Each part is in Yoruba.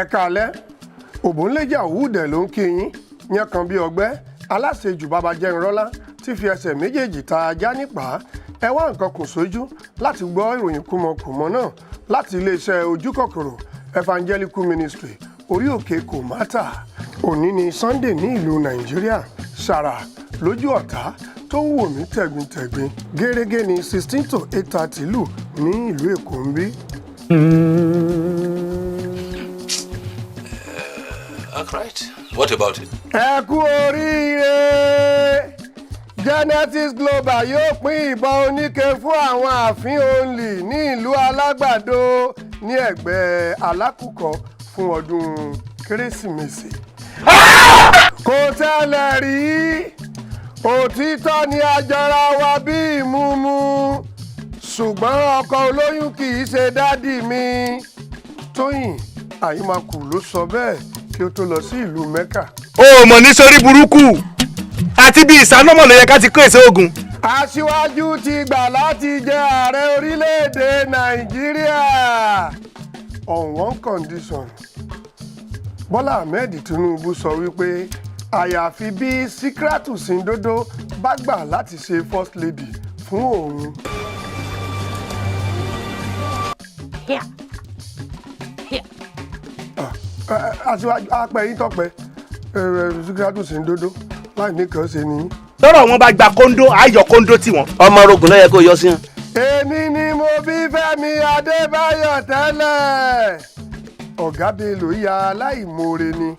Ẹ̀ka alẹ́, Òbónléjà Òwúdẹ̀ ló ń kí yín yẹn kan bí ọgbẹ́ aláṣejù bàbá jẹnrọ́lá tí fi ẹsẹ̀ méjèèjì ta ajá nípa. Ẹ wá nǹkan kùn sójú láti gbọ́ ìròyìn kúmọkùmọ náà láti iléeṣẹ́ Ojúkòkòrò Evangelical Ministry, orí òkè Kòmátà. Òní ni Sunday ní ìlú Nàìjíríà. Ṣàrà lójú ọ̀tá tó ń wò mí tẹ̀gbintẹ̀gbin. Gẹ́gẹ́ ní 7:45 lù ní ìlú Èkó ń bí. All right. What about it? Ẹ kú oríire! Genesis Global yóò pín ìbọn oníke fún àwọn ààfin only ní ìlú Alágbàdo ní ẹ̀gbẹ́ Alákùkọ fún ọdún Kérésìmesì. Kò tẹ́lẹ̀ rí, òtítọ́ ni àjọra wa bí ìmúmu, ṣùgbọ́n ọkọ olóyún kì í ṣe daddy mi. Tóyìn Àyìnmákù ló sọ bẹ́ẹ̀ kí ó tó lọ sí ìlú Mecca. O mọ̀ ní sórí burúkú àti bí ìsánọ́mọ̀ ló yẹ ká ti kó èso ogun. Aṣíwájú ti gbà láti jẹ ààrẹ orílẹ̀-èdè Nàìjíríà on one condition. Bọ́lá Ahmed Tinubu sọ wípé àyàfi bí Síkírátù Sìǹdòdó bá gbà láti ṣe first lady fún òun. Here. Here. Aṣíwájú apẹ̀yìn tọpẹ Síkírátù Sìǹdòdó láì nìkan ṣe ni. Tọ́rọ̀ wọn bá gba kóńdó, àyọ kóńdó tiwọn. Ọmọ orogun ló yẹ kó yọ sí wọn. Èmi ni mo bí Fẹ́mi Adébáyọ̀ tẹ́lẹ̀. Ọ̀gá Bello ya aláìmoore ni.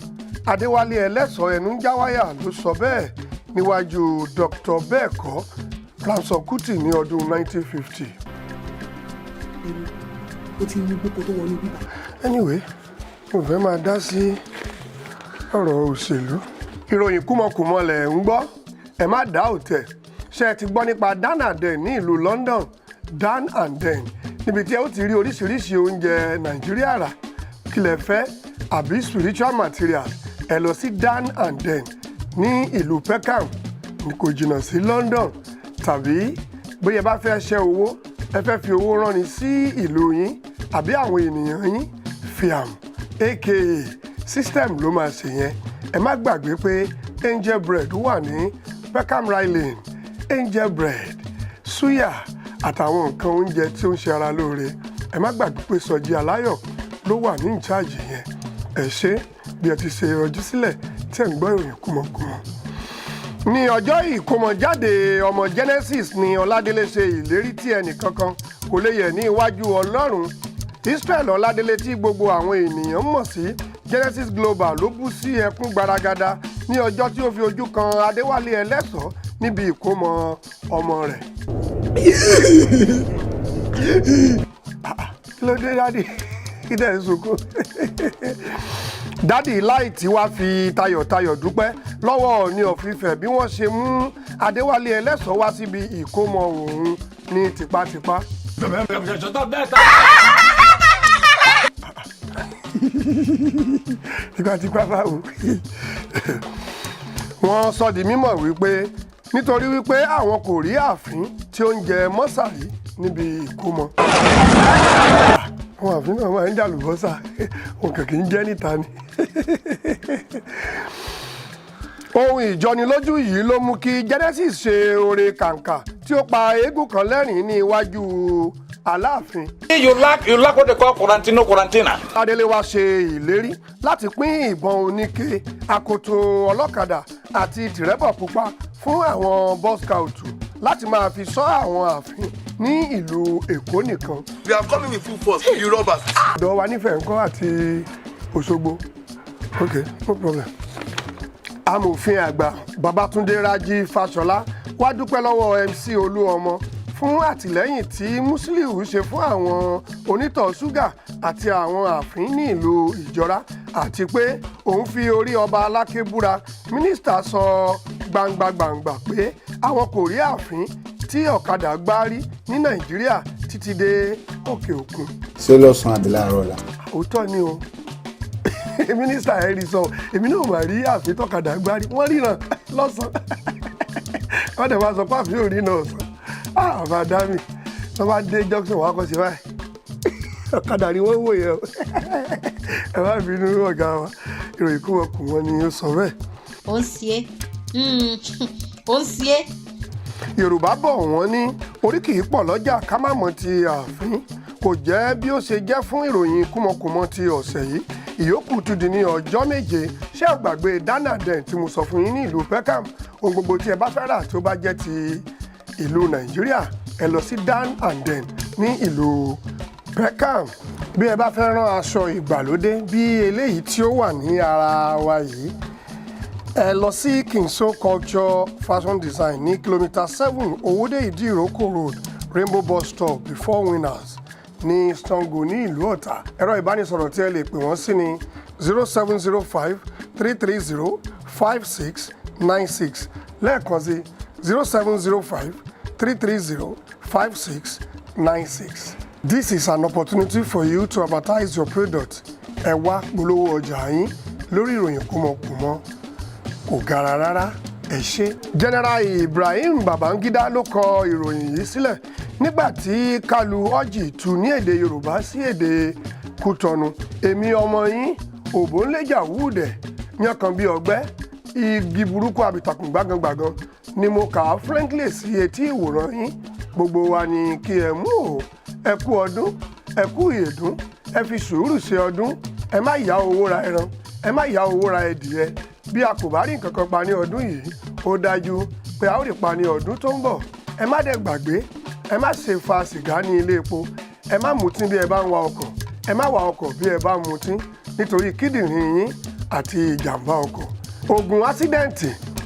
Adéwálé Ẹlẹ́sọ̀ọ́ ẹnu ń jáwáyà ló sọ bẹ́ẹ̀ níwájú Dr. Bẹ́ẹ̀kọ́ Ransome Kuti ní ọdún 1950. Ó ti mú gbóko tó wọnú bíbá. Anyway, mo fẹ́ máa dá sí ọ̀rọ̀ òṣèlú. Ìròyìn kúmọkùmọ lẹ̀ ń gbọ́, ẹ má dá òtẹ̀. Ṣé ẹ ti gbọ́ nípa Dan and Den ní ìlú London? Dan and Den níbi tí ẹ ó ti rí oríṣiríṣi oúnjẹ Nàìjíríà rà. Kí lẹ fẹ́ àbí spiritual materials? Ẹ lọ sí Dan and Den ní ìlú Peckham, kò jìnnà sí London. Tàbí bóyá ẹ bá fẹ́ ṣẹ́ owó, ẹ fẹ́ fi owó ránni sí ìlú yín àbí àwọn ènìyàn yín, fiam aka system ló máa ṣe yẹn. Ẹ má gbàgbé pé Angel Bread wà ní Peckham Rye Lane. Angel Bread, suya àtàwọn nǹkan oúnjẹ tí ó ń ṣe ara lóore. Ẹ má gbàgbé pé Sọjí Aláyọ̀ ló wà ní ìcháàjì yẹn. Ẹ ṣé bí ẹ ti ṣe rọjú sílẹ̀ tí ẹ̀ ń gbọ́ ìròyìn kúmọkúmọ. Ní ọjọ́ ìkómọjáde ọmọ Genesis ní Ọládélé ṣe ìlérí tí ẹnìkankan kò lè yẹ̀ ní iwájú Ọlọ́run. Israel Ọládélé tí gbogbo àwọn ènìyàn mọ̀ sí Genesis Global ló bú sí ẹkún gbaragada ní ọjọ́ tí ó fi ojú kan Adéwálé Ẹlẹ́sọ̀ọ́ níbi ìkómọ ọmọ rẹ̀. Kí ló dé, daddy? Kí dẹ̀ ń sunkún? Daddy láìtí wá fi tayọ̀tayọ̀ dúpẹ́ lọ́wọ́ Ọọ̀ni of Ifẹ̀ bí wọ́n ṣe mú Adéwálé Ẹlẹ́sọ̀ọ́ wá síbi ìkómọ òun ní tipátipá. Tipátipá báwo? Wọ́n sọ di mímọ̀ wípé nítorí wípé àwọn kò rí ààfin tí ó ń jẹ mọ́sàrí níbi ìkómọ. Àwọn ààfin náà máa ń jàlùbọ́sà, wọn kàn kì í jẹ́ níta ni. Ohun ìjọnilójú yìí ló mú kí Genesis ṣe oore kàǹkà tí ó pa eégún kan lẹ́rìn-ín ní iwájú Aláàfin. You lack what they call quarantino quarantina. Adélé wá ṣe ìlérí láti pín ìbọn oníke, akoto ọlọ́kadà àti tìrẹ́bọ̀ pupa fún àwọn boy scout láti máa fi ṣọ́ àwọn ààfin ní ìlú Èkó nìkan. We are coming with full force, you robbers. Ọ̀dọ̀ wa nífẹ̀ẹ́ ńkọ́ àti Òṣogbo. Ok, no problem. Amòfin àgbà Babátúndé Rájí Fáṣọlá wá dúpẹ́ lọ́wọ́ MC Olúọmọ fún àtìlẹ́yìn tí Musiliu ṣe fún àwọn onítọ̀ ṣúgà àti àwọn ààfin ní ìlú Ìjọra, àti pé òun fi orí ọba Aláké búra. Mínísítà sọ gbangba gbangba pé àwọn kò rí ààfin tí ọ̀kadà gbá rí ní Nàìjíríà títí dé òkè òkun. Ṣé lọ́sàn-án àbí láàárọ̀ ọ̀la? Òótọ́ ni o, mínísítà ẹ̀ rí sọ. Èmi náà mà rí ààfin tọ́kadà gbá rí. Wọ́n ríran lọ́sàn-án, wọ́n dẹ̀ máa sọ pé ààfin ò rí náà ọ̀sán. Àbá dami, wọ́n bá dé junction, wọ́n á kọ́ sí báyìí, ọ̀kadà ni wọ́n wò yẹn o. Ẹ má bínú, ọ̀gá wa. Ìròyìn kúmọkùmọ ni ó sọ bẹ́ẹ̀. Ó ń ṣe é, ó ń ṣe é. Yorùbá bọ̀, wọ́n ní orí kì í pọ̀ lọ́jà ká má mọ̀ ti ààfin. Kò jẹ́ bí ó ṣe jẹ́ fún ìròyìn kúmọkùmọ ti ọ̀sẹ̀ yìí. Ìyókù tún di ní ọjọ́ 7. Ṣé ẹ gbàgbé Danaden tí mo sọ fún yín ní ìlú Peckham? Ohun gbogbo tí ẹ bá fẹ́ rà tó bá jẹ́ ti ìlú Nàìjíríà, ẹ lọ sí Dan and Den ní ìlú Peckham. Bí ẹ bá fẹ́ rán aṣọ ìgbàlódé bí eléyìí tí ó wà ní ara wa yìí, ẹ lọ sí Kingso Culture Fashion Design ní kìlómítà 7, Owódé Ìdí Ìrókò Road, Rainbow Bus Stop, before Winners, ní Sango ní ìlú Ọ̀tà. Ẹ̀rọ ìbánisọ̀rọ̀ tí ẹ lè pè wọ́n sí ní 07053305696. Lẹ́ẹ̀kan sí, 07053305696. This is an opportunity for you to advertise your product. Ẹ wá polówó ọjà yín lórí ìròyìn kùmọ̀kùmọ̀, kò gara rárá. Ẹ ṣé. General Ibrahim Babangida ló kọ ìròyìn yìí sílẹ̀ nígbà tí Kalu Orji tú ní èdè Yorùbá sí èdè Kútọ̀nù. Èmi ọmọ yín, Òbónléjà wúdẹ̀ yankan bí ọgbẹ́ igi burúkú àbìtàkùn gbágangbàgan ni mo kà á frankly sí etí ìwòran yín. Gbogbo wa ni kí ẹ mú o. Ẹ kú ọdún, ẹ kú ìyèdún. Ẹ fi sùúrù ṣe ọdún. Ẹ má yá owó ra ẹran, ẹ má yá owó ra ẹdìyẹ. Bí a kò bá rí nǹkan kan pa ní ọdún yìí, ó dájú pé a ó rí pa ní ọdún tó ń bọ̀. Ẹ má dẹ̀ gbàgbé, ẹ má ṣe fa sìgá ní ilé epo. Ẹ má mutí bí ẹ bá ń wa ọkọ̀. Ẹ má wa ọkọ̀ bí ẹ bá ń mutí, nítorí kíndìnrín yín àti ìjàmbá ọkọ̀. Ogun accident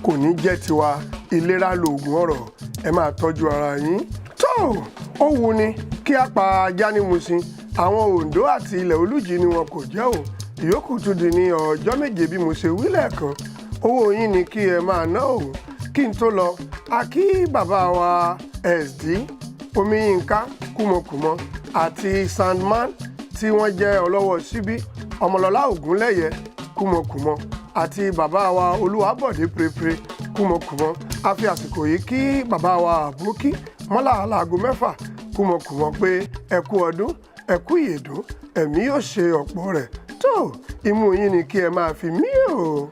kò ní jẹ́ tiwa. Ìlera lóògùn ọ̀rọ̀. Ẹ máa tọ́jú ara yín. Tó ó wu ni kí a pa ajá ní Muṣin, àwọn Oǹdó àti ilẹ̀ Olújì ni wọn kò jẹ́ o. Ìyókù tún di ní ọjọ́ 7. Bí mo ṣe wí lẹ́ẹ̀kan, owó yín ni kí ẹ máa ná òun. Kí n tó lọ, a kí bàbá wa SD Omiyinka Kúmọkùmọ àti Sandman tí wọ́n jẹ́ ọlọ́wọ́ síbí, Ọmọlọ́lá Ògúnlẹ̀yẹ Kúmọkùmọ àti bàbá wa Olúwabọ̀dé Pérépéré Kúmọkùmọ. A fi àsìkò yìí kí bàbá wa àbókí mọ́là aláago 6 Kúmọkùmọ pé ẹ kú ọdún, ẹ kú ìyèdún, ẹ̀mí yóò ṣe ọ̀pọ̀ rẹ̀. Tó imú yín ni kí ẹ máa fi mí o.